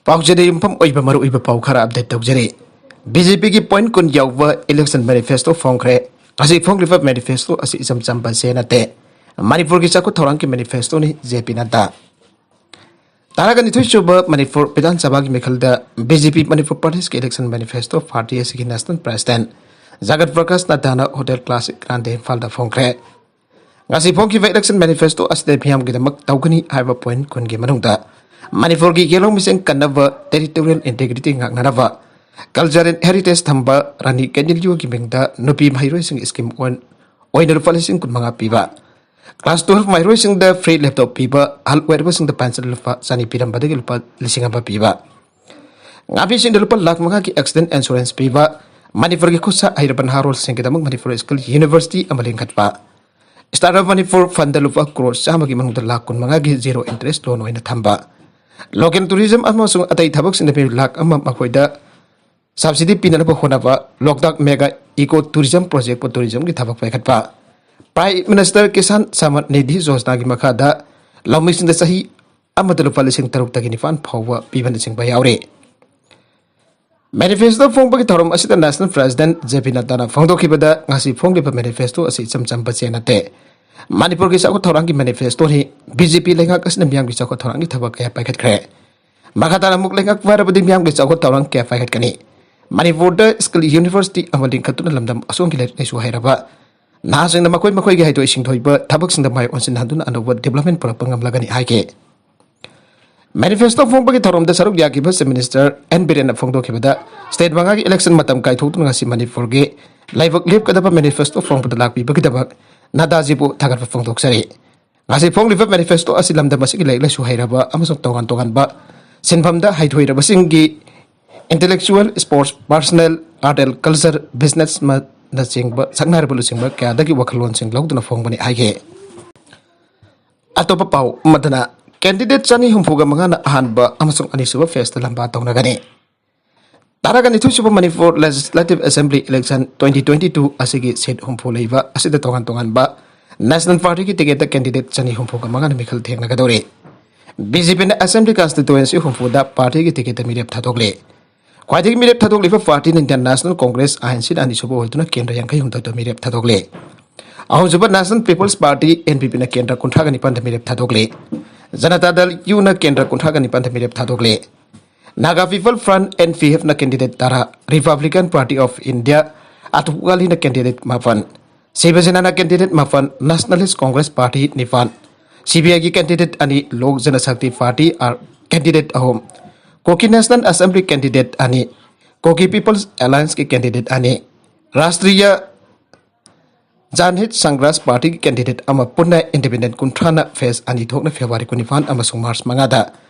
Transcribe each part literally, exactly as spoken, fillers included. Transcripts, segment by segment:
ꯄꯥꯎꯆꯦꯗ ꯌꯨꯝꯐꯝ ꯑꯣꯏꯕ ꯃꯔꯨꯑꯣꯏꯕ ꯄꯥꯎ ꯈꯔ ꯑꯞꯗꯦꯠ ꯇꯧꯖꯔꯤ꯫ ꯕꯤ ꯖꯦ ꯄꯤꯒꯤ ꯄꯣꯏꯟꯠ ꯀꯨꯟ ꯌꯥꯎꯕ ꯏꯂꯦꯛꯁꯟ ꯃꯦꯅꯤꯐꯦꯁꯇꯣ ꯐꯣꯡꯈ꯭ꯔꯦ꯫ ꯉꯁꯤ ꯐꯣꯡꯂꯤꯕ ꯃꯦꯅꯤꯐꯦꯁꯇꯣ ꯑꯁꯤ ꯏꯆꯝ ꯆꯝꯕ ꯆꯦ ꯅꯠꯇꯦ꯫ ꯃꯅꯤꯄꯨꯔꯒꯤ ꯆꯥꯎꯈꯠ ꯊꯧꯔꯥꯡꯒꯤ ꯃꯦꯅꯤꯐꯦꯁꯇꯣꯅꯤ ꯖꯦ ꯄꯤ ꯅꯗ꯭ꯗꯥ꯫ ꯇꯔꯥꯒ ꯅꯤꯊꯣꯏ ꯁꯨꯕ ꯃꯅꯤꯄꯨꯔ ꯕꯤꯙꯥꯟ ꯁꯚꯥꯒꯤ ꯃꯤꯈꯜꯗ ꯕꯤ ꯖꯦ ꯄꯤ ꯃꯅꯤꯄꯨꯔ ꯄ꯭ꯔꯗꯦꯁꯀꯤ ꯏꯂꯦꯛꯁꯟ ꯃꯦꯅꯤꯐꯦꯁꯇꯣ ꯄꯥꯔꯇꯤ ꯑꯁꯤꯒꯤ ꯅꯦꯁꯅꯦꯜ ꯄ꯭ꯔꯦꯁꯤꯗꯦꯟꯠ ꯖꯒꯠ ꯄ꯭ꯔꯀꯥꯁ ꯅꯗ꯭ꯗꯥꯅ ꯍꯣꯇꯦꯜ ꯀ꯭ꯂꯥꯁꯤꯛ ꯒ꯭ꯔꯥꯟꯗꯦ ꯏꯝꯐꯥꯜꯗ ꯐꯣꯡꯈ꯭ꯔꯦ꯫ ꯉꯁꯤ ꯐꯣꯡꯈꯤꯕ ꯏꯂꯦꯛꯁꯟ ꯃꯦꯅꯤꯐꯦꯁꯇꯣ ꯑꯁꯤꯗ ꯃꯤꯌꯥꯝꯒꯤꯗꯃꯛ ꯇꯧꯒꯅꯤ ꯍꯥꯏꯕ ꯄꯣꯏꯟꯠ ꯀꯨꯟꯒꯤ ꯃꯅꯨꯡꯗ ꯃꯅꯤꯄꯨꯔꯒꯤ ꯌꯦꯜꯍꯧ ꯃꯤꯁꯤꯡ ꯀꯟꯅꯕ, ꯇꯦꯔꯤꯇꯣꯔꯤꯌꯦꯜ ꯏꯟꯇꯦꯒ꯭ꯔꯤꯇꯤ ꯉꯥꯛꯅꯅꯕ, ꯀꯜꯆꯔꯦꯜ ꯍꯦꯔꯤꯇꯦꯖ ꯊꯝꯕ, ꯔꯥꯅꯤ ꯀꯦꯟꯗꯤꯂꯤꯌꯣꯒꯤ ꯃꯤꯡꯗ ꯅꯨꯄꯤ ꯃꯍꯩꯔꯣꯏꯁꯤꯡ ꯁ꯭ꯀꯤꯝ ꯑꯣꯏꯅ ꯂꯨꯄꯥ ꯂꯤꯁꯤꯡ ꯀꯨꯟꯃꯉꯥ ꯄꯤꯕ, ꯀ꯭ꯂꯥꯁ ꯇꯨꯋꯦꯜꯐ ꯃꯍꯩꯔꯣꯏꯁꯤꯡꯗ ꯐ꯭ꯔꯤ ꯂꯦꯞꯇꯣꯞ ꯄꯤꯕ, ꯑꯍꯜ ꯑꯣꯏꯔꯕꯁꯤꯡꯗ ꯄꯦꯟꯁꯟ ꯂꯨꯄꯥ ꯆꯅꯤ ꯄꯤꯔꯝꯕꯗꯒꯤ ꯂꯨꯄꯥ ꯂꯤꯁꯤꯡ ꯑꯃ ꯄꯤꯕ, ꯉꯥꯃꯤꯁꯤꯡꯗ ꯂꯨꯄꯥ ꯂꯥꯈ ꯃꯉꯥꯒꯤ ꯑꯦꯛꯁꯤꯗꯦꯟꯠ ꯏꯟꯁꯨꯔꯦꯟꯁ ꯄꯤꯕ, ꯃꯅꯤꯄꯨꯔꯒꯤ ꯈꯨꯠꯁꯥ ꯍꯩꯔꯕ ꯅꯍꯥꯔꯣꯜꯁꯤꯡꯒꯤꯗꯃꯛ ꯃꯅꯤꯄꯨꯔ ꯁ꯭ꯀꯤꯜ ꯌꯨꯅꯤꯚꯔꯁꯤꯇꯤ ꯑꯃ ꯂꯤꯡꯈꯠꯄ, ꯁ꯭ꯇꯥꯔꯠ ꯑꯞ ꯃꯅꯤꯄꯨꯔ ꯐꯟꯗ ꯂꯨꯄꯥ ꯀ꯭ꯔꯣꯔ ꯆꯥꯝꯃꯒꯤ ꯃꯅꯨꯡꯗ ꯂꯥꯈ ꯀꯨꯟꯃꯉꯥꯒꯤ ꯖꯤꯔꯣ ꯏꯟꯇꯔꯦꯁ ꯂꯣꯟ ꯑꯣꯏꯅ ꯊꯝꯕ, ꯂꯣꯀꯦꯜ ꯇꯨꯔꯤꯖꯝ ꯑꯃꯁꯨꯡ ꯑꯇꯩ ꯊꯕꯛꯁꯤꯡꯗ ꯃꯤꯑꯣꯏ ꯂꯥꯈ ꯑꯃ ꯃꯈꯣꯏꯗ ꯁꯕꯁꯤꯗꯤ ꯄꯤꯅꯅꯕ ꯍꯣꯠꯅꯕ, ꯂꯣꯛꯇꯥꯛ ꯃꯦꯒꯥ ꯏꯀꯣ ꯇꯨꯔꯤꯖꯝ ꯄ꯭ꯔꯣꯖꯦꯛꯄꯨ ꯇꯨꯔꯤꯖꯝꯒꯤ ꯊꯕꯛ ꯄꯥꯏꯈꯠꯄ, ꯄ꯭ꯔꯥꯏꯝ ꯃꯤꯅꯤꯁꯇꯔ ꯀꯤꯁꯥꯟ ꯁꯃꯥꯟ ꯅꯤꯙꯤ ꯌꯣꯖꯅꯥꯒꯤ ꯃꯈꯥꯗ ꯂꯧꯃꯤꯁꯤꯡꯗ ꯆꯍꯤ ꯑꯃꯗ ꯂꯨꯄꯥ ꯂꯤꯁꯤꯡ ꯇꯔꯨꯛꯇꯒꯤ ꯅꯤꯄꯥꯟ ꯐꯥꯎꯕ ꯄꯤꯕꯅꯆꯤꯡꯕ ꯌꯥꯎꯔꯤ꯫ ꯃꯦꯅꯤꯐꯦꯁꯇꯣ ꯐꯣꯡꯕꯒꯤ ꯊꯧꯔꯝ ꯑꯁꯤꯗ ꯅꯦꯁꯅꯦꯜ ꯄ꯭ꯔꯦꯁꯤꯗꯦꯟꯠ ꯖꯦ ꯄꯤ ꯅꯗ꯭ꯗꯥꯅ ꯐꯣꯡꯗꯣꯛꯈꯤꯕꯗ, ꯉꯁꯤ ꯐꯣꯡꯂꯤꯕ ꯃꯦꯅꯤꯐꯦꯁꯇꯣ ꯑꯁꯤ ꯏꯆꯝ ꯆꯝꯕ ꯆꯦ ꯅꯠꯇꯦ꯫ ꯃꯅꯤꯄꯨꯔꯒꯤ ꯆꯥꯎꯈꯠ ꯊꯧꯔꯥꯡꯒꯤ ꯃꯦꯅꯤꯐꯦꯁꯇꯣꯅꯤ꯫ ꯕꯤ ꯖꯦ ꯄꯤ ꯂꯩꯉꯥꯛ ꯑꯁꯤꯅ ꯃꯤꯌꯥꯝꯒꯤ ꯆꯥꯎꯈꯠ ꯊꯧꯔꯥꯡꯒꯤ ꯊꯕꯛ ꯀꯌꯥ ꯄꯥꯏꯈꯠꯈ꯭ꯔꯦ꯫ ꯃꯈꯥ ꯇꯥꯅ ꯑꯃꯨꯛ ꯂꯩꯉꯥꯛ ꯄꯥꯏꯔꯕꯗꯤ ꯃꯤꯌꯥꯝꯒꯤ ꯆꯥꯎꯈꯠ ꯊꯧꯔꯥꯡ ꯀꯌꯥ ꯄꯥꯏꯈꯠꯀꯅꯤ? ꯃꯅꯤꯄꯨꯔꯗ ꯁ꯭ꯀꯤꯜ ꯌꯨꯅꯤꯚꯔꯁꯤꯇꯤ ꯑꯃ ꯂꯤꯡꯈꯠꯇꯨꯅ ꯂꯝꯗꯝ ꯑꯁꯣꯝꯒꯤ ꯂꯥꯏꯔꯤꯛ ꯂꯥꯏꯁꯨ ꯍꯩꯔꯕ ꯅꯍꯥꯁꯤꯡꯅ ꯃꯈꯣꯏ ꯃꯈꯣꯏꯒꯤ ꯍꯩꯊꯣꯏ ꯁꯤꯡꯊꯣꯏꯕ ꯊꯕꯛꯁꯤꯡꯗ ꯃꯥꯏ ꯑꯣꯟꯁꯤꯟꯍꯟꯗꯨꯅ ꯑꯅꯧꯕ ꯗꯤꯕ꯭ꯂꯞꯃꯦꯟ ꯄꯨꯔꯛꯄ ꯉꯝꯂꯒꯅꯤ ꯍꯥꯏꯈꯤ꯫ ꯃꯦꯅꯤꯐꯦꯁꯇꯣ ꯐꯣꯡꯕꯒꯤ ꯊꯧꯔꯝꯗ ꯁꯔꯨꯛ ꯌꯥꯈꯤꯕ ꯆꯤꯐ ꯃꯤꯅꯤꯁꯇꯔ ꯑꯦꯟ ꯕꯤꯔꯦꯟꯅ ꯐꯣꯡꯗꯣꯛꯈꯤꯕꯗ, ꯁ꯭ꯇꯦꯠ ꯃꯉꯥꯒꯤ ꯏꯂꯦꯛꯁꯟ ꯃꯇꯝ ꯀꯥꯏꯊꯣꯛꯇꯨꯅ ꯉꯁꯤ ꯃꯅꯤꯄꯨꯔꯒꯤ ꯂꯥꯏꯕꯛ ꯂꯦꯞꯀꯗꯕ ꯃꯦꯅꯤꯐꯦꯁꯇꯣ ꯐꯣꯡꯕꯗ ꯂꯥꯛꯄꯤꯕꯒꯤꯗꯃꯛ ꯅꯗ꯭ꯗꯥꯖꯤꯕꯨ ꯊꯥꯒꯠꯄ ꯐꯣꯡꯗꯣꯛꯆꯔꯤ꯫ ꯉꯁꯤ ꯐꯣꯡꯂꯤꯕ ꯃꯦꯅꯤꯐꯦꯁꯇꯣ ꯑꯁꯤ ꯂꯝꯗꯝ ꯑꯁꯤꯒꯤ ꯂꯥꯏꯔꯤꯛ ꯂꯥꯏꯁꯨ ꯍꯩꯔꯕ ꯑꯃꯁꯨꯡ ꯇꯣꯉꯥꯟ ꯇꯣꯉꯥꯟꯕ ꯁꯤꯟꯐꯝꯗ ꯍꯩꯊꯣꯏꯔꯕꯁꯤꯡꯒꯤ intellectual, sports, personal, art and culture, business ꯅꯆꯤꯡꯕ ꯁꯛꯅꯥꯏꯔꯕ ꯂꯨꯆꯤꯡꯕ ꯀꯌꯥꯗꯒꯤ ꯋꯥꯈꯜꯂꯣꯟꯁꯤꯡ ꯂꯧꯗꯨꯅ ꯐꯣꯡꯕꯅꯤ ꯍꯥꯏꯈꯤ꯫ ꯑꯇꯣꯞꯄ ꯄꯥꯎ ꯑꯃꯗꯅ, ꯀꯦꯟꯗꯤꯗꯦꯠ ꯆꯅꯤ ꯍꯨꯝꯐꯨꯒ ꯃꯉꯥꯅ ꯑꯍꯥꯟꯕ ꯑꯃꯁꯨꯡ ꯑꯅꯤꯁꯨꯕ ꯐꯦꯖꯇ ꯂꯝꯕꯥ ꯇꯧꯅꯒꯅꯤ꯫ ꯇꯔꯥꯒ ꯅꯤꯊꯣꯏ ꯁꯨꯕ Manipur legislative assembly election twenty twenty two ꯑꯁꯤꯒꯤ ꯁꯤꯠ ꯍꯨꯝꯐꯨ ꯂꯩꯕ ꯑꯁꯤꯗ ꯇꯣꯉꯥꯟ ꯇꯣꯉꯥꯟꯕ ꯅꯦꯁꯅꯦꯜ ꯄꯥꯔꯇꯤꯒꯤ ꯇꯤꯀꯦꯠꯇ ꯀꯦꯟꯗꯤꯗꯦꯠ ꯆꯅꯤ ꯍꯨꯝꯐꯨꯒ ꯃꯉꯥꯅ ꯃꯤꯈꯜ ꯊꯦꯡꯅꯒꯗꯧꯔꯤ꯫ ꯕꯤ ꯖꯦ ꯄꯤꯅ ꯑꯦꯁꯦꯝꯕ꯭ꯂꯤ ꯀꯟꯁꯇꯤꯇ꯭ꯌꯨꯑꯦꯟꯁꯤ ꯍꯨꯝꯐꯨꯗ ꯄꯥꯔꯇꯤꯒꯤ ꯇꯤꯀꯦꯠꯇ ꯃꯤꯔꯦꯞ ꯊꯥꯗꯣꯛꯂꯦ꯫ ꯈ꯭ꯋꯥꯏꯗꯒꯤ ꯃꯤꯔꯦꯞ ꯊꯥꯗꯣꯛꯂꯤꯕ ꯄꯥꯔꯇꯤꯅ Indian national Congress, I N ꯁꯤꯅ ꯑꯅꯤꯁꯨꯕ ꯑꯣꯏꯗꯨꯅ ꯀꯦꯟꯗ꯭ꯔ ꯌꯥꯡꯈꯩ ꯍꯨꯝꯗꯣꯏꯗ ꯃꯤꯔꯦꯞ ꯊꯥꯗꯣꯛꯂꯦ꯫ ꯑꯍꯨꯝꯁꯨꯕ national people's party, N P ꯄꯤꯅ ꯀꯦꯟꯗ꯭ꯔ ꯀꯨꯟꯊ꯭ꯔꯥꯒ ꯅꯤꯄꯥꯟꯗ ꯃꯤꯔꯦꯞ ꯊꯥꯗꯣꯛꯂꯦ꯫ ꯖꯅꯇꯥ ꯗꯜ, ꯌꯨꯅ ꯀꯦꯟꯗ꯭ꯔ ꯀꯨꯟꯊ꯭ꯔꯥꯒ ꯅꯤꯄꯥꯟꯗ ꯃꯤꯔꯦꯞ ꯊꯥꯗꯣꯛꯂꯦ꯫ Naga people front, N P ꯑꯦꯐꯅ ꯀꯦꯟꯗꯤꯗꯦꯠ ꯇꯔꯥ, ꯔꯤꯄꯕ꯭ꯂꯤꯀꯟ ꯄꯥꯔꯇꯤ ꯑꯣꯐ ꯏꯟꯗꯤꯌꯥ, ꯑꯇꯨ ꯋꯥꯂꯤꯅ ꯀꯦꯟꯗꯤꯗꯦꯠ ꯃꯥꯄꯟ, ꯁꯤꯕ ꯁꯦꯅꯥꯅ ꯀꯦꯟꯗꯤꯗꯦꯠ ꯃꯥꯄꯟ, ꯅꯦꯁꯅꯦꯂꯤꯁ ꯀꯣꯡꯒ꯭ꯔꯦꯁ ꯄꯥꯔꯇꯤ ꯅꯤꯄꯥꯟ, ꯁꯤ ꯕꯤ ꯑꯥꯏꯒꯤ ꯀꯦꯟꯗꯤꯗꯦꯠ ꯑꯅꯤ, Lok Janshakti party, R, candidate ꯑꯍꯨꯝ, ꯀꯣꯀꯤ ꯅꯦꯁꯅꯦꯜ ꯑꯦꯁꯦꯝꯕ꯭ꯂꯤ ꯀꯦꯟꯗꯤꯗꯦꯠ ꯑꯅꯤ, ꯀꯣꯀꯤ ꯄꯤꯄꯜꯁ ꯑꯦꯂꯥꯌꯟꯁꯀꯤ ꯀꯦꯟꯗꯤꯗꯦꯠ ꯑꯅꯤ, ꯔꯥꯁꯇ꯭ꯔꯤꯌꯥ ꯖꯥꯟꯍꯤꯠ ꯁꯪꯒ꯭ꯔꯥꯁ ꯄꯥꯔꯇꯤꯒꯤ ꯀꯦꯟꯗꯤꯗꯦꯠ ꯑꯃ, ꯄꯨꯟꯅ ꯏꯟꯗꯤꯄꯦꯟꯗꯦꯟꯠ ꯀꯨꯟꯊ꯭ꯔꯥꯅ ꯐꯦꯖ ꯑꯅꯤ ꯊꯣꯛꯅ ꯐꯦꯕ꯭ꯔꯨꯋꯥꯔꯤ ꯀꯨꯟꯅꯤꯄꯥꯟ ꯑꯃꯁꯨꯡ ꯃꯥꯔꯆ ꯃꯉꯥꯗ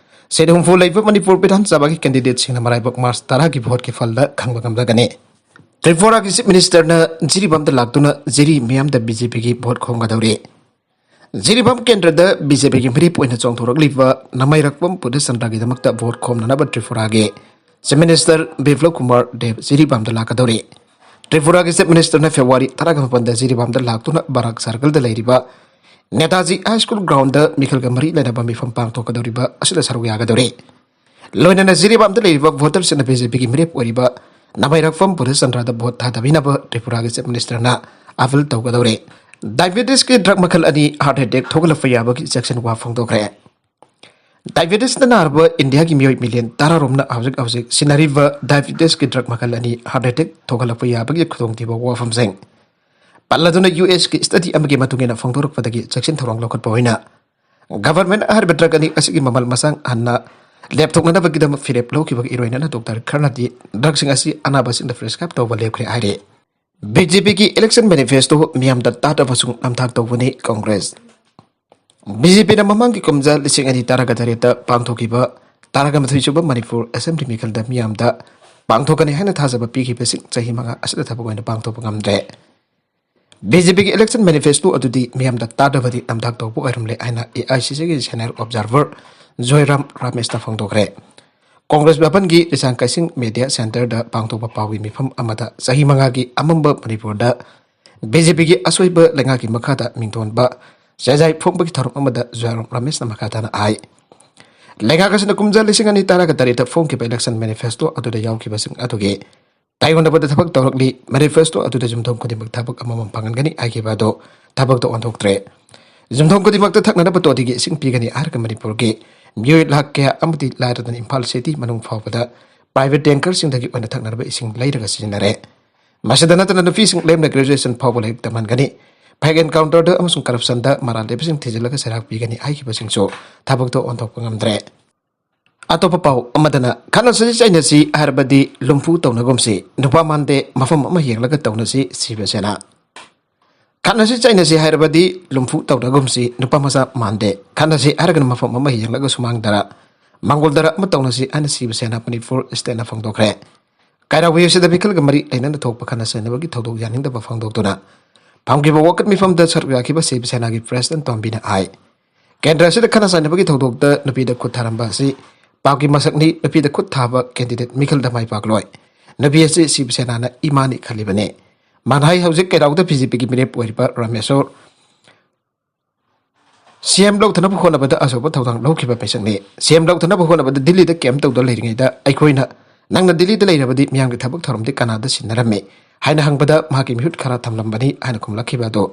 ꯁꯤꯠ ꯍꯨꯝꯐꯨ ꯂꯩꯕ ꯃꯅꯤꯄꯨꯔ ꯕꯤꯙꯥꯟ ꯁꯚꯥꯒꯤ ꯀꯦꯟꯗꯤꯗꯦꯠꯁꯤꯡꯅ ꯃꯔꯥꯏꯕꯛ ꯃꯥꯔꯆ ꯇꯔꯥꯒꯤ ꯚꯣꯠꯀꯤ ꯐꯜꯗ ꯈꯪꯕ ꯉꯝꯂꯒꯅꯤ꯫ ꯇ꯭ꯔꯤꯄꯨꯔꯥꯒꯤ ꯆꯤꯐ ꯃꯤꯅꯤꯁꯇꯔꯅ ꯖꯤꯔꯤꯕꯥꯝꯗ ꯂꯥꯛꯇꯨꯅ ꯖꯤꯔꯤ ꯃꯤꯌꯥꯝꯗ ꯕꯤ ꯖꯦ ꯄꯤꯒꯤ ꯚꯣꯠ ꯈꯣꯝꯒꯗꯧꯔꯤ꯫ ꯖꯤꯔꯤꯕꯥꯝ ꯀꯦꯟꯗ꯭ꯔꯗ ꯕꯤ ꯖꯦ ꯄꯤꯒꯤ ꯃꯤꯔꯦꯞ ꯑꯣꯏꯅ ꯆꯣꯡꯊꯣꯔꯛꯂꯤꯕ ꯅꯃꯥꯏꯔꯛꯄꯝ ꯄꯨꯔꯅꯆꯟꯗ꯭ꯔꯒꯤꯗꯃꯛꯇ ꯚꯣꯠ ꯈꯣꯝꯅꯅꯕ ꯇ꯭ꯔꯤꯄꯨꯔꯥꯒꯤ ꯆꯤꯐ ꯃꯤꯅꯤꯁꯇꯔ ꯕꯤꯄ꯭ꯂꯕ ꯀꯨꯃꯥꯔ ꯗꯦꯕ ꯖꯤꯔꯤꯕꯥꯝꯗ ꯂꯥꯛꯀꯗꯧꯔꯤ꯫ ꯇ꯭ꯔꯤꯄꯨꯔꯥꯒꯤ ꯆꯤꯐ ꯃꯤꯅꯤꯁꯇꯔꯅ ꯐꯦꯕ꯭ꯔꯨꯋꯥꯔꯤ ꯇꯔꯥꯃꯥꯄꯟꯗ ꯖꯤꯔꯤꯕꯥꯝꯗ ꯂꯥꯛꯇꯨꯅ ꯕꯔꯥꯛ ꯁꯔꯀꯜꯗ ꯂꯩꯔꯤꯕ ꯅꯦꯇꯥꯖꯤ ꯍꯥꯏ ꯁ꯭ꯀꯨꯜ ꯒ꯭ꯔꯥꯎꯟꯗ ꯃꯤꯈꯜꯒ ꯃꯔꯤ ꯂꯩꯅꯕ ꯃꯤꯐꯝ ꯄꯥꯡꯊꯣꯛꯀꯗꯧꯔꯤꯕ ꯑꯁꯤꯗ ꯁꯔꯨꯛ ꯌꯥꯒꯗꯧꯔꯤ꯫ ꯂꯣꯏꯅꯅ ꯖꯤꯔꯤꯕꯥꯝꯗ ꯂꯩꯔꯤꯕ ꯚꯣꯇꯔꯁꯤꯡꯅ ꯕꯤ ꯖꯦ ꯄꯤꯒꯤ ꯃꯤꯔꯦꯞ ꯑꯣꯏꯔꯤꯕ ꯅꯃꯥꯏꯔꯛꯐꯝ ꯄꯨꯔꯅꯆꯟꯗ꯭ꯔꯗ ꯚꯣꯠ ꯊꯥꯗꯕꯤꯅꯕ ꯇ꯭ꯔꯤꯄꯨꯔꯥꯒꯤ ꯆꯤꯐ ꯃꯤꯅꯤꯁꯇꯔꯅ ꯑꯥꯄꯤꯜ ꯇꯧꯒꯗꯧꯔꯤ꯫ ꯗꯥꯏꯕꯦꯇꯤꯁꯀꯤ ꯗ꯭ꯔꯒ ꯃꯈꯜ ꯑꯅꯤ ꯍꯥꯔꯠ ꯑꯦꯇꯦꯛ ꯊꯣꯛꯍꯜꯂꯛꯄ ꯌꯥꯕꯒꯤ ꯆꯦꯛꯁꯤꯟ ꯋꯥ ꯐꯣꯡꯗꯣꯛꯈ꯭ꯔꯦ꯫ ꯗꯥꯏꯕꯦꯇꯤꯁꯅ ꯅꯥꯔꯕ ꯏꯟꯗꯤꯌꯥꯒꯤ ꯃꯤꯑꯣꯏ ꯃꯤꯂꯤꯌꯟ ꯇꯔꯥꯔꯣꯝꯅ ꯍꯧꯖꯤꯛ ꯍꯧꯖꯤꯛ ꯁꯤꯟꯅꯔꯤꯕ ꯗꯥꯏꯕꯦꯇꯤꯁꯀꯤ ꯗ꯭ꯔꯒ ꯃꯈꯜ ꯑꯅꯤ ꯍꯥꯔꯠ ꯑꯦꯇꯦꯛ ꯊꯣꯛꯍꯜꯂꯛꯄ ꯌꯥꯕꯒꯤ ꯈꯨꯗꯣꯡꯊꯤꯕ ꯋꯥꯐꯝꯁꯤꯡ ꯄꯜꯂꯗꯨꯅ ꯌꯨ ꯑꯦꯁꯀꯤ ꯁ꯭ꯇꯗꯤ ꯑꯃꯒꯤ ꯃꯇꯨꯡ ꯏꯟꯅ ꯐꯣꯡꯗꯣꯔꯛꯄꯗꯒꯤ ꯆꯦꯛꯁꯤꯟ ꯊꯧꯔꯥꯡ ꯂꯧꯈꯠꯄ ꯑꯣꯏꯅ ꯒꯚꯔꯟꯃꯦꯟꯠ ꯍꯥꯏꯔꯤꯕ ꯗ꯭ꯔꯒ ꯑꯅꯤ ꯑꯁꯤꯒꯤ ꯃꯃꯜ ꯃꯁꯥꯡ ꯍꯟꯅ ꯂꯦꯞꯊꯣꯛꯅꯅꯕꯒꯤꯗꯃꯛ ꯐꯤꯔꯦꯞ ꯂꯧꯈꯤꯕꯒꯤ ꯏꯔꯣꯏꯅꯅ ꯗꯣꯛꯇꯔ ꯈꯔꯅꯗꯤ ꯗ꯭ꯔꯒꯁꯤꯡ ꯑꯁꯤ ꯑꯅꯥꯕꯁꯤꯡꯗ ꯄ꯭ꯔꯤꯁꯀ꯭ꯔꯥꯏꯕ ꯇꯧꯕ ꯂꯦꯞꯈ꯭ꯔꯦ ꯍꯥꯏꯔꯤ꯫ ꯕꯤ ꯖꯦ ꯄꯤꯒꯤ ꯏꯂꯦꯛꯁꯟ ꯃꯦꯅꯤꯐꯦꯁꯇꯣ ꯃꯤꯌꯥꯝꯗ ꯇꯥꯗꯕꯁꯨ ꯅꯝꯊꯥꯛ ꯇꯧꯕꯅꯤ ꯀꯣꯡꯒ꯭ꯔꯦꯁ꯫ ꯕꯤ ꯖꯦ ꯄꯤꯅ ꯃꯃꯥꯡꯒꯤ ꯀꯨꯝꯖꯥ ꯂꯤꯁꯤꯡ ꯑꯅꯤ ꯇꯔꯥꯒ ꯇꯔꯦꯠꯇ ꯄꯥꯡꯊꯣꯛꯈꯤꯕ ꯇꯔꯥꯒ ꯃꯥꯊꯣꯏ ꯁꯨꯕ ꯃꯅꯤꯄꯨꯔ ꯑꯦꯁꯦꯝꯕ꯭ꯂꯤ ꯃꯤꯈꯜꯗ ꯃꯤꯌꯥꯝꯗ ꯄꯥꯡꯊꯣꯛꯀꯅꯤ ꯍꯥꯏꯅ ꯊꯥꯖꯕ ꯄꯤꯈꯤꯕꯁꯤꯡ ꯆꯍꯤ ꯃꯉꯥ ꯑꯁꯤꯗ ꯊꯕꯛ ꯑꯣꯏꯅ ꯄꯥꯡꯊꯣꯛꯄ ꯉꯝꯗ꯭ꯔꯦ꯫ ꯕꯤ ꯖꯦ ꯄꯤꯒꯤ ꯏꯂꯦꯛꯁꯟ ꯃꯦꯅꯤꯐꯦꯁꯇꯣ ꯑꯗꯨꯗꯤ ꯃꯤꯌꯥꯝꯗ ꯇꯥꯗꯕꯗꯤ ꯅꯝꯊꯥꯛ ꯇꯧꯕ ꯑꯣꯏꯔꯝꯂꯦ ꯍꯥꯏꯅ ꯑꯦ ꯑꯥꯏ ꯁꯤ ꯁꯤꯒꯤ ꯁꯦꯅꯤꯌꯔ ꯑꯣꯕꯖꯥꯔꯚꯔ ꯖꯣꯏꯔꯥꯝ ꯔꯥꯃꯦꯁꯅ ꯐꯣꯡꯗꯣꯛꯈ꯭ꯔꯦ꯫ ꯀꯣꯡꯒ꯭ꯔꯦꯁ ꯚꯕꯟꯒꯤ ꯂꯤꯁꯥꯡ ꯀꯩꯁꯤꯡ ꯃꯦꯗꯤꯌꯥ ꯁꯦꯟꯇꯔꯗ ꯄꯥꯡꯊꯣꯛꯄ ꯄꯥꯎꯒꯤ ꯃꯤꯐꯝ ꯑꯃꯗ ꯆꯍꯤ ꯃꯉꯥꯒꯤ ꯑꯃꯝꯕ ꯃꯅꯤꯄꯨꯔꯗ ꯕꯤ ꯖꯦ ꯄꯤꯒꯤ ꯑꯁꯣꯏꯕ ꯂꯩꯉꯥꯛꯀꯤ ꯃꯈꯥꯗ ꯃꯤꯡꯊꯣꯟꯕ ꯆꯦꯖꯥꯏ ꯐꯣꯡꯕꯒꯤ ꯊꯧꯔꯝ ꯑꯃꯗ ꯖꯣꯏꯔꯥꯝ ꯔꯥꯃꯦꯁꯅ ꯃꯈꯥ ꯇꯥꯅ ꯍꯥꯏ꯫ ꯂꯩꯉꯥꯛ ꯑꯁꯤꯅ ꯀꯨꯝꯖꯥ ꯂꯤꯁꯤꯡ ꯑꯅꯤ ꯇꯔꯥꯒ ꯇꯔꯦꯠꯇ ꯐꯣꯡꯈꯤꯕ election manifesto ꯑꯗꯨꯗ ꯌꯥꯎꯈꯤꯕꯁꯤꯡ ꯑꯗꯨꯒꯤ ꯇꯥꯏꯑꯣꯟꯅꯕꯗ ꯊꯕꯛ ꯇꯧꯔꯛꯂꯤ꯫ Manifesto ꯑꯗꯨꯗ ꯌꯨꯝꯊꯣꯡ ꯈꯨꯗꯤꯡꯃꯛ ꯊꯕꯛ ꯑꯃꯃꯝ ꯐꯪꯍꯟꯒꯅꯤ ꯍꯥꯏꯈꯤꯕ ꯑꯗꯨ ꯊꯕꯛꯇ ꯑꯣꯟꯊꯣꯛꯇ꯭ꯔꯦ꯫ ꯌꯨꯝꯊꯣꯡ ꯈꯨꯗꯤꯡꯃꯛꯇ ꯊꯛꯅꯅꯕ ꯇꯣꯇꯤꯒꯤ ꯏꯁꯤꯡ ꯄꯤꯒꯅꯤ ꯍꯥꯏꯔꯒ ꯃꯅꯤꯄꯨꯔꯒꯤ ꯃꯤꯑꯣꯏ ꯂꯥꯈ ꯀꯌꯥ ꯑꯃꯗꯤ ꯂꯥꯏꯔꯗꯅ ꯏꯝꯐꯥꯜ city ꯃꯅꯨꯡ ꯐꯥꯎꯕꯗ private tankerꯁꯤꯡꯗꯒꯤ ꯑꯣꯏꯅ ꯊꯛꯅꯅꯕ ꯏꯁꯤꯡ ꯂꯩꯔꯒ ꯁꯤꯖꯤꯟꯅꯔꯦ꯫ ꯃꯁꯤꯗ ꯅꯠꯇꯅ ꯅꯨꯄꯤꯁꯤꯡ ꯂꯦꯝꯅ graduation ꯐꯥꯎꯕ ꯂꯥꯏꯔꯤꯛ ꯇꯝꯍꯟꯒꯅꯤ꯫ Fake encounterꯗ ꯑꯃꯁꯨꯡ corruptionꯗ ꯃꯔꯥꯜ ꯂꯩꯕꯁꯤꯡ ꯊꯤꯖꯤꯜꯂꯒ ꯆꯩꯔꯥꯛ ꯄꯤꯒꯅꯤ ꯍꯥꯏꯈꯤꯕꯁꯤꯡꯁꯨ ꯊꯕꯛꯇ ꯑꯣꯟꯊꯣꯛꯄ ꯉꯝꯗ꯭ꯔꯦ꯫ ꯑꯇꯣꯞꯄ ꯄꯥꯎ ꯑꯃꯗꯅ, ꯈꯠꯅꯁꯤ ꯆꯩꯅꯁꯤ ꯍꯥꯏꯔꯕꯗꯤ ꯂꯨꯝꯐꯨ ꯇꯧꯅꯒꯨꯝꯁꯤ, ꯅꯨꯄꯥ ꯃꯥꯟꯗꯦ, ꯃꯐꯝ ꯑꯃ ꯌꯦꯡꯂꯒ ꯇꯧꯅꯁꯤ, ꯁꯤꯕ ꯁꯦꯅꯥ꯫ ꯈꯠꯅꯁꯤ ꯆꯩꯅꯁꯤ ꯍꯥꯏꯔꯕꯗꯤ ꯂꯨꯝꯐꯨ ꯇꯧꯅꯒꯨꯝꯁꯤ, ꯅꯨꯄꯥ ꯃꯆꯥ ꯃꯥꯟꯗꯦ, ꯈꯠꯅꯁꯤ ꯍꯥꯏꯔꯒꯅ ꯃꯐꯝ ꯑꯃ ꯌꯦꯡꯂꯒ ꯁꯨꯃꯥꯡꯗꯔ ꯃꯪꯒꯣꯜꯗꯔ ꯑꯃ ꯇꯧꯅꯁꯤ ꯍꯥꯏꯅ ꯁꯤꯕ ꯁꯦꯅꯥ ꯃꯅꯤꯄꯨꯔ stateꯅ ꯐꯣꯡꯗꯣꯛꯈ꯭ꯔꯦ꯫ ꯀꯥꯏꯔꯥꯎꯕꯤ ꯑꯁꯤꯗ ꯃꯤꯈꯜꯒ ꯃꯔꯤ ꯂꯩꯅꯅ ꯊꯣꯛꯄ ꯈꯠꯅ ꯆꯩꯅꯕꯒꯤ ꯊꯧꯗꯣꯛ ꯌꯥꯅꯤꯡꯗꯕ ꯐꯣꯡꯗꯣꯛꯇꯨꯅ ꯐꯝꯈꯤꯕ ꯋꯥꯀꯠ ꯃꯤꯐꯝꯗ ꯁꯔꯨꯛ ꯌꯥꯈꯤꯕ ꯁꯤꯕ ꯁꯦꯅꯥꯒꯤ president ꯇꯣꯝꯕꯤꯅ ꯍꯥꯏ, ꯀꯦꯟꯗ꯭ꯔ ꯑꯁꯤꯗ ꯈꯠꯅ ꯆꯩꯅꯕꯒꯤ ꯊꯧꯗꯣꯛꯇ ꯅꯨꯄꯤꯗ ꯈꯨꯠ ꯊꯥꯔꯝꯕ ꯑꯁꯤ ꯄꯥꯞꯀꯤ ꯃꯁꯛꯅꯤ꯫ ꯅꯨꯄꯤꯗ ꯈꯨꯠ ꯊꯥꯕ candidate ꯃꯤꯈꯜꯗ ꯃꯥꯏ ꯄꯥꯛꯂꯣꯏ꯫ ꯅꯨꯄꯤ ꯑꯁꯤ ꯁꯤꯕ ꯁꯦꯅꯥꯅ ꯏꯃꯥꯅꯤ ꯈꯜꯂꯤꯕꯅꯤ꯫ ꯃꯥꯅ ꯍꯥꯏ, ꯍꯧꯖꯤꯛ ꯀꯩꯔꯥꯎꯗ BJPꯒꯤ ꯃꯤꯔꯦꯞ ꯑꯣꯏꯔꯤꯕ ꯔꯥꯃꯦꯁꯣꯔ CM ꯂꯧꯊꯅꯕ ꯍꯣꯠꯅꯕꯗ ꯑꯆꯧꯕ ꯊꯧꯗꯥꯡ ꯂꯧꯈꯤꯕ ꯃꯤꯁꯛꯅꯤ꯫ CM ꯂꯧꯊꯅꯕ ꯍꯣꯠꯅꯕꯗ ꯗꯤꯜꯂꯤꯗ camp ꯇꯧꯗꯨꯅ ꯂꯩꯔꯤꯉꯩꯗ ꯑꯩꯈꯣꯏꯅ, "ꯅꯪꯅ ꯗꯤꯜꯂꯤꯗ ꯂꯩꯔꯕꯗꯤ ꯃꯤꯌꯥꯝꯒꯤ ꯊꯕꯛ ꯊꯧꯔꯝꯗꯤ ꯀꯅꯥꯗ ꯁꯤꯟꯅꯔꯝꯃꯤ?" ꯍꯥꯏꯅ ꯍꯪꯕꯗ ꯃꯍꯥꯛꯀꯤ ꯃꯤꯍꯨꯠ ꯈꯔ ꯊꯝꯂꯝꯕꯅꯤ ꯍꯥꯏꯅ ꯈꯨꯝꯂꯛꯈꯤꯕ ꯑꯗꯨ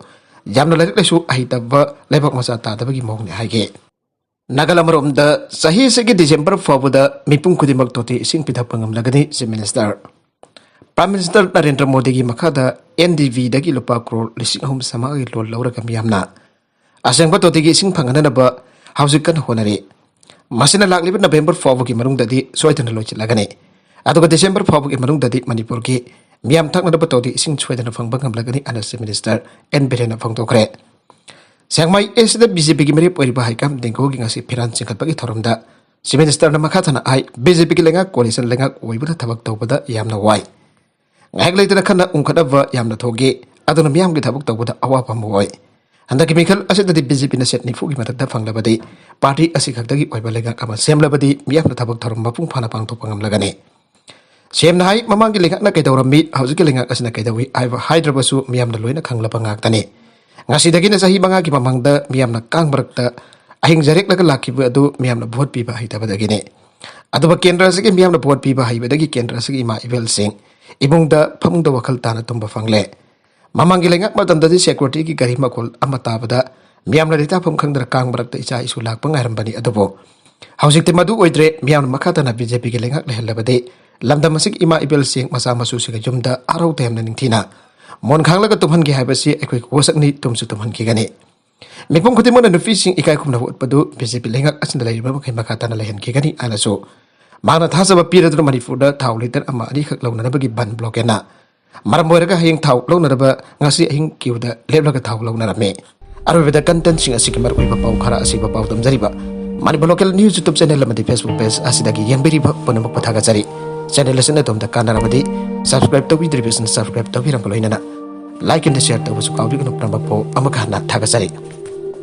ꯌꯥꯝꯅ ꯂꯥꯏꯔꯤꯛ ꯂꯥꯏꯁꯨ ꯍꯩꯇꯕ ꯂꯩꯕꯥꯛ ꯃꯆꯥ ꯇꯥꯗꯕꯒꯤ ꯃꯑꯣꯡꯅꯤ ꯍꯥꯏꯈꯤ꯫ ꯅꯥꯒꯜ ꯑꯃꯔꯣꯝꯗ, ꯆꯍꯤ ꯑꯁꯤꯒꯤ December ꯐꯥꯎꯕꯗ ꯃꯤꯄꯨꯝ ꯈꯨꯗꯤꯡꯃꯛ ꯇꯣꯇꯤ ꯏꯁꯤꯡ ꯄꯤꯊꯛꯄ ꯉꯝꯂꯒꯅꯤ, Chief Minister꯫ Prime Minister Narendra ꯃꯣꯗꯤꯒꯤ ꯃꯈꯥꯗ NDBꯗꯒꯤ ꯂꯨꯄꯥ ꯀ꯭ꯔꯣꯔ ꯂꯤꯁꯤꯡ ꯑꯍꯨꯝ ꯆꯥꯝꯃꯉꯥꯒꯤ loan ꯂꯧꯔꯒ ꯃꯤꯌꯥꯝꯅ ꯑꯁꯦꯡꯕ ꯇꯣꯇꯤꯒꯤ ꯏꯁꯤꯡ ꯐꯪꯍꯟꯅꯅꯕ ꯍꯧꯖꯤꯛ ꯀꯟꯅ ꯍꯣꯠꯅꯔꯤ꯫ ꯃꯁꯤꯅ ꯂꯥꯛꯂꯤꯕ November ꯐꯥꯎꯕꯒꯤ ꯃꯅꯨꯡꯗꯗꯤ ꯁꯣꯏꯗꯅ ꯂꯣꯏꯁꯤꯜꯂꯒꯅꯤ꯫ ꯑꯗꯨꯒ December ꯐꯥꯎꯕꯒꯤ ꯃꯅꯨꯡꯗꯗꯤ ꯃꯅꯤꯄꯨꯔꯒꯤ ꯃꯤꯌꯥꯝ ꯊꯛꯅꯅꯕ ꯇꯣꯇꯤ ꯏꯁꯤꯡ ꯁꯣꯏꯗꯅ ꯐꯪꯕ ꯉꯝꯂꯒꯅꯤ ꯍꯥꯏꯅ Chief Minister ꯑꯦꯟ ꯕꯤꯔꯦꯟꯅ ꯐꯣꯡꯗꯣꯛꯈ꯭ꯔꯦ꯫ ꯁꯦꯡꯃꯥꯏ ꯑꯦꯁꯤꯗ BJPꯒꯤ ꯃꯤꯔꯦꯞ ꯑꯣꯏꯔꯤꯕ ꯍꯩꯀꯥꯝ ꯗꯦꯡꯒꯣꯒꯤ ꯉꯁꯤ ꯐꯤꯔꯥꯟ ꯆꯤꯡꯈꯠꯄꯒꯤ ꯊꯧꯔꯝꯗ Chief Ministerꯅ ꯃꯈꯥ ꯇꯥꯅ ꯍꯥꯏ, BJPꯒꯤ ꯂꯩꯉꯥꯛ coalition ꯂꯩꯉꯥꯛ ꯑꯣꯏꯕꯅ ꯊꯕꯛ ꯇꯧꯕꯗ ꯌꯥꯝꯅ ꯋꯥꯏ꯫ ꯉꯥꯏꯍꯥꯛ ꯂꯩꯇꯅ ꯈꯟꯅ ꯎꯪꯈꯠꯅꯕ ꯌꯥꯝꯅ ꯊꯣꯛꯏ, ꯑꯗꯨꯅ ꯃꯤꯌꯥꯝꯒꯤ ꯊꯕꯛ ꯇꯧꯕꯗ ꯑꯋꯥꯕ ꯑꯃ ꯑꯣꯏ꯫ ꯍꯟꯗꯛꯀꯤ ꯃꯤꯈꯜ ꯑꯁꯤꯗꯗꯤ BJPꯅ seat ꯅꯤꯐꯨꯒꯤ ꯃꯊꯛꯇ ꯐꯪꯂꯕꯗꯤ, party ꯑꯁꯤ ꯈꯛꯇꯒꯤ ꯑꯣꯏꯕ ꯂꯩꯉꯥꯛ ꯑꯃ ꯁꯦꯝꯂꯕꯗꯤ ꯃꯤꯌꯥꯝꯅ ꯊꯕꯛ ꯊꯧꯔꯝ ꯃꯄꯨꯡ ꯐꯥꯅ ꯄꯥꯡꯊꯣꯛꯄ ꯉꯝꯂꯒꯅꯤ꯫ CMꯅ ꯍꯥꯏ, ꯃꯃꯥꯡꯒꯤ ꯂꯩꯉꯥꯛꯅ ꯀꯩꯗꯧꯔꯝꯃꯤ, ꯍꯧꯖꯤꯛꯀꯤ ꯂꯩꯉꯥꯛ ꯑꯁꯤꯅ ꯀꯩꯗꯧꯏ ꯍꯥꯏꯕ ꯍꯥꯏꯗ꯭ꯔꯕꯁꯨ ꯃꯤꯌꯥꯝꯅ ꯂꯣꯏꯅ ꯈꯪꯂꯕ ꯉꯥꯛꯇꯅꯤ꯫ ꯉꯁꯤꯗꯒꯤꯅ ꯆꯍꯤ ꯃꯉꯥꯒꯤ ꯃꯃꯥꯡꯗ ꯃꯤꯌꯥꯝꯅ ꯀꯥꯡ ꯃꯔꯛꯇ ꯑꯍꯤꯡ ꯖꯔꯦꯛꯂꯒ ꯂꯥꯛꯈꯤꯕ ꯑꯗꯨ ꯃꯤꯌꯥꯝꯅ ꯚꯣꯠ ꯄꯤꯕ ꯍꯩꯇꯕꯗꯒꯤꯅꯤ꯫ ꯑꯗꯨꯒ ꯀꯦꯟꯗ꯭ꯔ ꯑꯁꯤꯒꯤ ꯃꯤꯌꯥꯝꯅ ꯚꯣꯠ ꯄꯤꯕ ꯍꯩꯕꯗꯒꯤ ꯀꯦꯟꯗ꯭ꯔ ꯑꯁꯤꯒꯤ ꯏꯃꯥ ꯏꯕꯦꯜꯁꯤꯡ ꯏꯃꯨꯡꯗ ꯐꯃꯨꯡꯗ ꯋꯥꯈꯜ ꯇꯥꯅ ꯇꯨꯝꯕ ꯐꯪꯂꯦ꯫ ꯃꯃꯥꯡꯒꯤ ꯂꯩꯉꯥꯛ ꯃꯇꯝꯗꯗꯤ ꯁꯦꯀ꯭ꯌꯨꯔꯤꯇꯤꯒꯤ ꯒꯥꯔꯤ ꯃꯈꯣꯜ ꯑꯃ ꯇꯥꯕꯗ ꯃꯤꯌꯥꯝꯅ ꯂꯩꯇꯥꯐꯝ ꯈꯪꯗꯅ ꯀꯥꯡ ꯃꯔꯛꯇ ꯏꯆꯥ ꯏꯁꯨ ꯂꯥꯛꯄ ꯉꯥꯏꯔꯝꯕꯅꯤ꯫ ꯑꯗꯨꯕꯨ ꯍꯧꯖꯤꯛꯇꯤ ꯃꯗꯨ ꯑꯣꯏꯗ꯭ꯔꯦ꯫ ꯃꯤꯌꯥꯝꯅ ꯃꯈꯥ ꯇꯥꯅ ꯕꯤ ꯖꯦ ꯄꯤꯒꯤ ꯂꯩꯉꯥꯛ ꯂꯩꯍꯜꯂꯕꯗꯤ ꯂꯝꯗꯝ ꯑꯁꯤꯒꯤ ꯏꯃꯥ ꯏꯕꯦꯜꯁꯤꯡ ꯃꯆꯥ ꯃꯁꯨꯁꯤꯡꯒ ꯌꯨꯝꯗ ꯍꯔꯥꯎ ꯇꯌꯥꯝꯅ ꯅꯤꯡꯊꯤꯅ ꯃꯣꯟ ꯈꯥꯡꯂꯒ ꯇꯨꯝꯍꯟꯒꯦ ꯍꯥꯏꯕꯁꯤ ꯑꯩꯈꯣꯏꯒꯤ ꯋꯥꯁꯛꯅꯤ, ꯇꯨꯝꯁꯨ ꯇꯨꯝꯍꯟꯈꯤꯒꯅꯤ꯫ ꯃꯤꯄꯨꯝ ꯈꯨꯗꯤꯡꯃꯛꯅ ꯅꯨꯄꯤꯁꯤꯡ ꯏꯀꯥꯏ ꯈꯨꯝꯅꯕ ꯎꯠꯄꯗꯨ ꯕꯤ ꯖꯦ ꯄꯤ ꯂꯩꯉꯥꯛ ꯑꯁꯤꯅ ꯂꯩꯔꯤꯕ ꯃꯈꯩ ꯃꯈꯥ ꯇꯥꯅ ꯂꯩꯍꯟꯈꯤꯒꯅꯤ ꯍꯥꯏꯅꯁꯨ ꯃꯍꯥꯛꯅ ꯊꯥꯖꯕ ꯄꯤꯔꯗꯨꯅ ꯃꯅꯤꯄꯨꯔꯗ ꯊꯥꯎ ꯂꯤꯇꯔ ꯑꯃ ꯑꯅꯤꯈꯛ ꯂꯧꯅꯅꯕꯒꯤ ꯕꯟ ꯕ꯭ꯂꯣꯀꯦꯠꯅ ꯃꯔꯝ ꯑꯣꯏꯔꯒ ꯍꯌꯦꯡ ꯊꯥꯎ ꯂꯧꯅꯅꯕ ꯉꯁꯤ ꯑꯍꯤꯡ ꯀ꯭ꯌꯨꯗ ꯂꯦꯞꯂꯒ ꯊꯥꯎ ꯂꯧꯅꯔꯝꯃꯤ꯫ ꯑꯔꯣꯏꯕꯗ ꯀꯟꯇꯦꯟꯁꯤꯡ ꯑꯁꯤꯒꯤ ꯃꯔꯨꯑꯣꯏꯕ ꯄꯥꯎ ꯈꯔ ꯑꯁꯤꯕ ꯄꯥꯎ ꯇꯝꯖꯔꯤꯕ Manipur local news YouTube channel ꯑꯃꯗꯤ ꯐꯦꯁꯕꯨꯛ ꯄꯦꯖ ꯑꯁꯤꯗꯒꯤ ꯌꯦꯡꯕꯤꯔꯤꯕ ꯄꯨꯝꯅꯃꯛꯄꯨ ꯊꯥꯒꯠꯆꯔꯤ꯫ ꯆꯦꯅꯦꯜ ꯑꯁꯤꯅ ꯑꯗꯣꯝꯗ ꯀꯥꯟꯅꯔꯕꯗꯤ ꯁꯕꯁꯀ꯭ꯔꯥꯏꯕ ꯇꯧꯕꯤꯗ꯭ꯔꯤꯕꯁꯤꯡ ꯁꯕꯁꯀ꯭ꯔꯥꯏꯕ ꯇꯧꯕꯤꯔꯝꯕ ꯂꯣꯏꯅꯅ ꯂꯥꯏꯛ ꯑꯃꯗꯤ ꯁꯦꯌꯔ ꯇꯧꯕꯁꯨ ꯀꯥꯎꯕꯤꯒꯅꯨ꯫ ꯄꯨꯝꯅꯃꯛꯄꯨ ꯑꯃꯨꯛꯀ ꯍꯟꯅ ꯊꯥꯒꯠꯆꯔꯤ꯫